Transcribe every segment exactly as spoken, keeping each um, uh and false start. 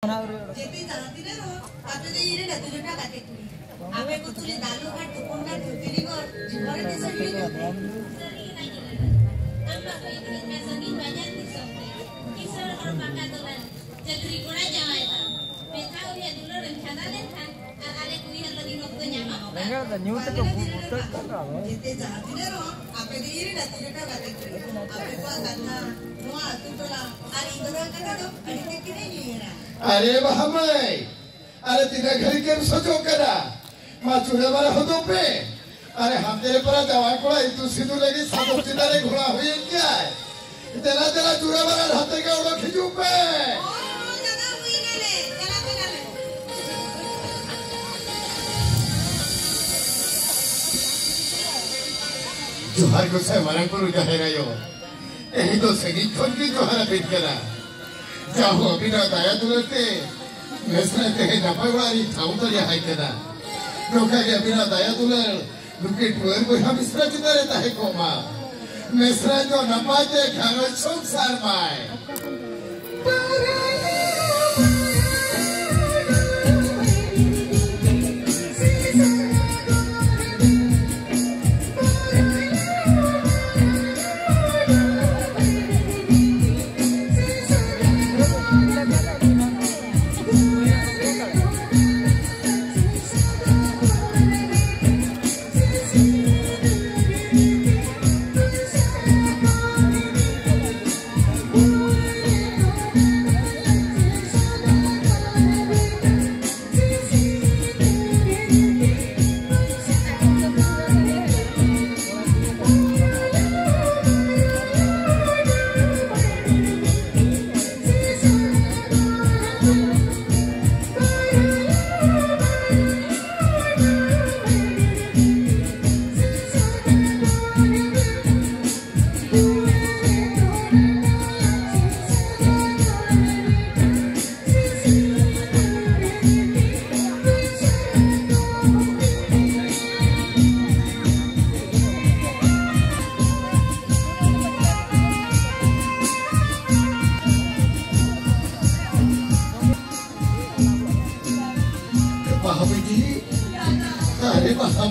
ᱡᱮᱛᱮ ᱡᱟᱦᱟᱸ ᱛᱤᱱᱟᱹᱜ ᱨᱮᱦᱚᱸ ᱟᱯᱮ ᱫᱚ ᱤᱧ ᱨᱮᱱ ᱟᱹᱛᱩ ᱡᱚᱴᱟ ᱜᱟᱛᱮ ᱠᱩᱲᱤ᱾ ᱟᱯᱮ ᱠᱚ ᱛᱩᱞᱩᱡ ᱫᱟᱞᱩ ᱜᱷᱟᱴ ᱛᱩᱯᱩᱱ ᱜᱷᱟᱴ ᱫᱷᱩᱛᱤ ᱰᱤᱜᱚᱨ ᱡᱤᱵᱚᱱ ᱨᱮ ᱛᱤᱥ ᱦᱚᱸ ᱦᱤᱲᱤᱧ ᱟᱯᱮ᱾ ᱟᱢ ᱵᱟᱯᱮ ᱤᱫᱤᱭᱮᱫ ᱠᱟᱱ ᱥᱟᱺᱜᱤᱧ ᱵᱟᱡᱟᱨ ᱫᱤᱥᱚᱢ ᱛᱮ᱾ ᱠᱤᱥᱟᱹᱬ ᱦᱚᱲ ᱯᱟᱠᱟ ᱫᱚᱞᱟᱱ ᱪᱟᱹᱠᱨᱤ ᱠᱚᱲᱟ ᱡᱟᱶᱟᱭ ᱛᱟᱢ᱾ ᱢᱤᱫ ᱫᱷᱟᱣ ᱩᱱᱤᱭᱟᱜ ᱫᱩᱞᱟᱹᱲ ᱮᱢ ᱪᱷᱟᱫᱟ ᱞᱮᱱᱠᱷᱟᱱ ᱟᱨ ᱟᱞᱮ ᱠᱩᱲᱤ ᱦᱚᱲ ᱞᱟᱹᱜᱤᱫ ᱚᱠᱛᱚ ᱧᱟᱢᱚᱜ ᱠᱟᱱᱟ᱾ ᱵᱮᱸᱜᱟᱲ ᱫᱚ ᱧᱩ ᱛᱮᱠᱚ ᱵᱩᱥᱟᱹᱜ ᱠᱟᱱ ᱫᱚ ᱟᱫᱚ᱾ ᱡᱮᱛᱮ ᱡᱟᱦᱟᱸ ᱛᱤᱱᱟᱹᱜ ᱨᱮᱦᱚᱸ ᱟᱯᱮ ᱫᱚ ᱤᱧ ᱨᱮᱱ ᱟᱹᱛᱩ ᱡᱚᱴᱟ ᱜᱟᱛᱮ ᱠᱩᱲᱤ᱾ ᱟᱯᱮ ᱠᱚᱣᱟᱜ ᱠᱟᱛᱷᱟ, ᱱᱚᱣᱟ ᱟᱹᱛᱩ ᱴᱚᱞᱟ ᱟᱨ ᱤᱧ ᱫᱚ ᱱᱚᱣᱟ ᱠᱟᱛᱷᱟ ᱫᱚ ᱟᱹᱰᱤ ᱛᱮᱫ ᱜᱮᱞᱮ ᱩᱭᱦᱟᱹᱨᱟ᱾ ᱟᱨᱮ ᱵᱟᱦᱟ ᱢᱟᱹᱭ, ᱟᱨᱮ ᱛᱤᱱᱟᱹᱜ ᱜᱷᱟᱹᱲᱤᱡ ᱮᱢ ᱥᱚᱡᱚᱜ ᱠᱟᱱᱟ? ᱢᱟ ᱪᱩᱲᱟᱹ ᱢᱟᱨᱟ ᱦᱚᱫᱚᱜ ᱯᱮ᱾ ᱟᱨᱮ ᱦᱟᱱᱛᱮ ᱨᱮ ᱯᱟᱨᱟ ᱡᱟᱶᱟᱭ ᱠᱚᱲᱟ ᱤᱛᱩᱫ ᱥᱤᱸᱫᱩᱨ ᱞᱟᱹᱜᱤᱫ ᱥᱟᱫᱚᱢ ᱪᱮᱛᱟᱱ ᱨᱮ ᱜᱷᱚᱲᱟ ᱦᱩᱭᱮᱱ ᱜᱮᱭᱟᱭ᱾ ᱫᱮᱞᱟ ᱫᱮᱞᱟ ᱪᱩᱲᱟᱹ ᱢᱟᱨᱟ ᱦᱟᱱᱛᱮ ᱜᱮ ᱚᱰᱚᱠ ᱦᱤᱡᱩᱜ ᱯᱮ᱾ ᱚ, ᱫᱟᱫᱟ, ᱦᱩᱭ ᱮᱱᱟᱞᱮ᱾ ᱪᱟᱞᱟᱜ ᱠᱟᱱᱟᱞᱮ᱾ ᱡᱚᱦᱟᱨ ᱜᱚᱸᱥᱟᱭ ᱢᱟᱨᱟᱝ ᱵᱩᱨᱩ ᱡᱟᱦᱮᱨ ᱟᱭᱳ᱾ ᱤᱧ ᱫᱚ ᱥᱟᱺᱜᱤᱧ ᱠᱷᱚᱱ ᱜᱮ ᱡᱚᱦᱟᱨ ᱟᱯᱮ ᱠᱟᱱᱟ᱾ ᱡᱟᱦᱳ, ᱟᱹᱵᱤᱱᱟᱜ ᱫᱟᱭᱟ ᱫᱩᱞᱟᱹᱲ ᱛᱮ ᱢᱮᱥᱨᱟ ᱛᱮᱦᱮᱧ ᱱᱟᱯᱟᱭ ᱚᱲᱟᱜ ᱨᱤᱧ ᱴᱷᱟᱶ ᱫᱟᱲᱮᱭᱟᱭ ᱠᱟᱱᱟ᱾ ᱱᱚᱝᱠᱟ ᱜᱮ ᱟᱹᱵᱤᱱᱟᱜ ᱫᱟᱭᱟ ᱫᱩᱞᱟᱹᱲ ᱱᱩᱠᱤᱱ ᱴᱩᱣᱟᱹᱨ ᱵᱚᱭᱦᱟ ᱢᱤᱥᱨᱟ ᱪᱮᱛᱟᱱ ᱨᱮ ᱛᱟᱦᱮᱸ ᱠᱚᱜ ᱢᱟ᱾ ᱢᱤᱥᱨᱟ ᱫᱚ ᱱᱟᱯᱟᱭ ᱛᱮ ᱜᱷᱟᱨᱚᱸᱡᱽ ᱥᱚᱝᱥᱟᱨ ᱢᱟᱭ᱾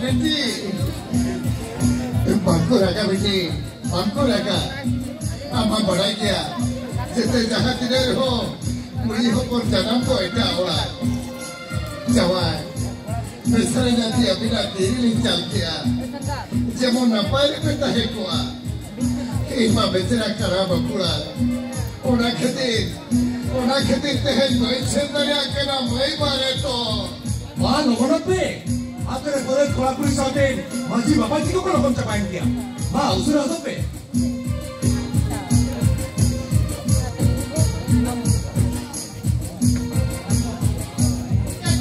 ᱵᱤᱴᱤ, ᱵᱟᱝᱠᱚ ᱨᱟᱜᱟ ᱵᱤᱴᱤ, ᱵᱟᱝᱠᱚ ᱨᱟᱜᱟ᱾ ᱟᱢ ᱢᱟ ᱵᱟᱲᱟᱭ ᱜᱮᱭᱟ, ᱡᱮᱛᱮ ᱡᱟᱦᱟᱸ ᱛᱤᱱᱟᱹᱜ ᱨᱮᱦᱚᱸ ᱠᱩᱲᱤ ᱦᱚᱯᱚᱱ ᱡᱟᱱᱟᱢ ᱫᱚ ᱮᱴᱟᱜ ᱚᱲᱟᱜ᱾ ᱡᱟᱶᱟᱭ, ᱢᱮᱥᱨᱟ ᱧᱟᱛᱤ ᱟᱹᱵᱤᱱᱟᱜ ᱛᱤᱨᱮ ᱞᱤᱧ ᱪᱟᱞ ᱠᱮᱜᱼᱟ, ᱡᱮᱢᱚᱱ ᱱᱟᱯᱟᱭ ᱨᱮᱯᱮ ᱛᱟᱦᱮᱸ ᱠᱚᱜᱼᱟ᱾ ᱤᱧ ᱢᱟ ᱵᱮᱪᱟᱨᱟ ᱠᱟᱱᱟ ᱵᱟᱸᱠᱩᱲᱟ, ᱚᱱᱟ ᱠᱷᱟᱹᱛᱤᱨ, ᱚᱱᱟ ᱠᱷᱟᱹᱛᱤᱨ ᱛᱮᱦᱮᱧ ᱵᱟᱹᱧ ᱥᱮᱱ ᱫᱟᱲᱮᱭᱟᱜ ᱠᱟᱱᱟ ᱢᱟᱹᱭ ᱵᱟᱨᱮ ᱛᱚ᱾ ᱢᱟ ᱞᱚᱜᱚᱱᱚᱜ ᱯᱮ, ᱟᱯᱮ ᱨᱮ ᱯᱟᱹᱨᱟᱹ ᱠᱚᱲᱟ ᱠᱩᱲᱤ ᱥᱟᱶᱛᱮ ᱢᱟᱹᱡᱷᱤ ᱵᱟᱵᱟ ᱛᱟᱠᱚ ᱠᱚ ᱞᱚᱜᱚᱱ ᱪᱟᱵᱟᱭᱮᱱ ᱜᱮᱭᱟ᱾ ᱢᱟ ᱩᱥᱟᱹᱨᱟ ᱦᱚᱫᱚᱜ ᱯᱮ᱾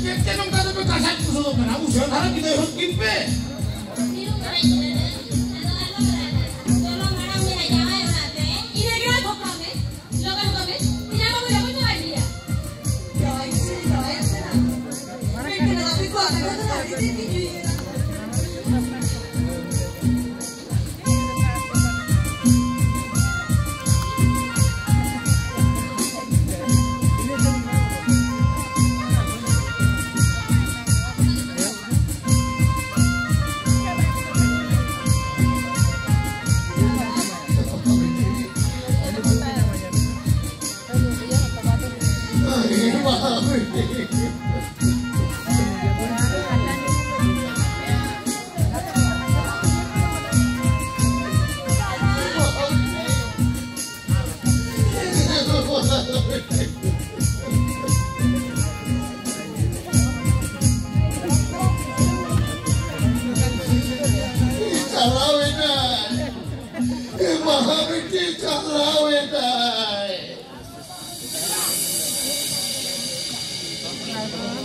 ᱪᱮᱫ ᱪᱮᱫ ᱱᱚᱝᱠᱟ ᱫᱚᱯᱮ ᱠᱟᱥᱟᱡ ᱠᱩᱥᱟᱹᱫᱚᱜ ᱠᱟᱱᱟ? ᱩᱥᱟᱹᱨᱟ ᱫᱷᱟᱨᱟ ᱵᱤᱫᱟᱹᱭ ᱦᱚᱫ ᱠᱤᱱ ᱯᱮ᱾ ᱪᱟᱞᱟᱣ ᱮᱱᱟᱭ᱾ ᱮ ᱢᱟᱦᱟ ᱵᱤᱴᱤ ᱪᱟᱞᱟᱣ ᱮᱱᱟᱭ᱾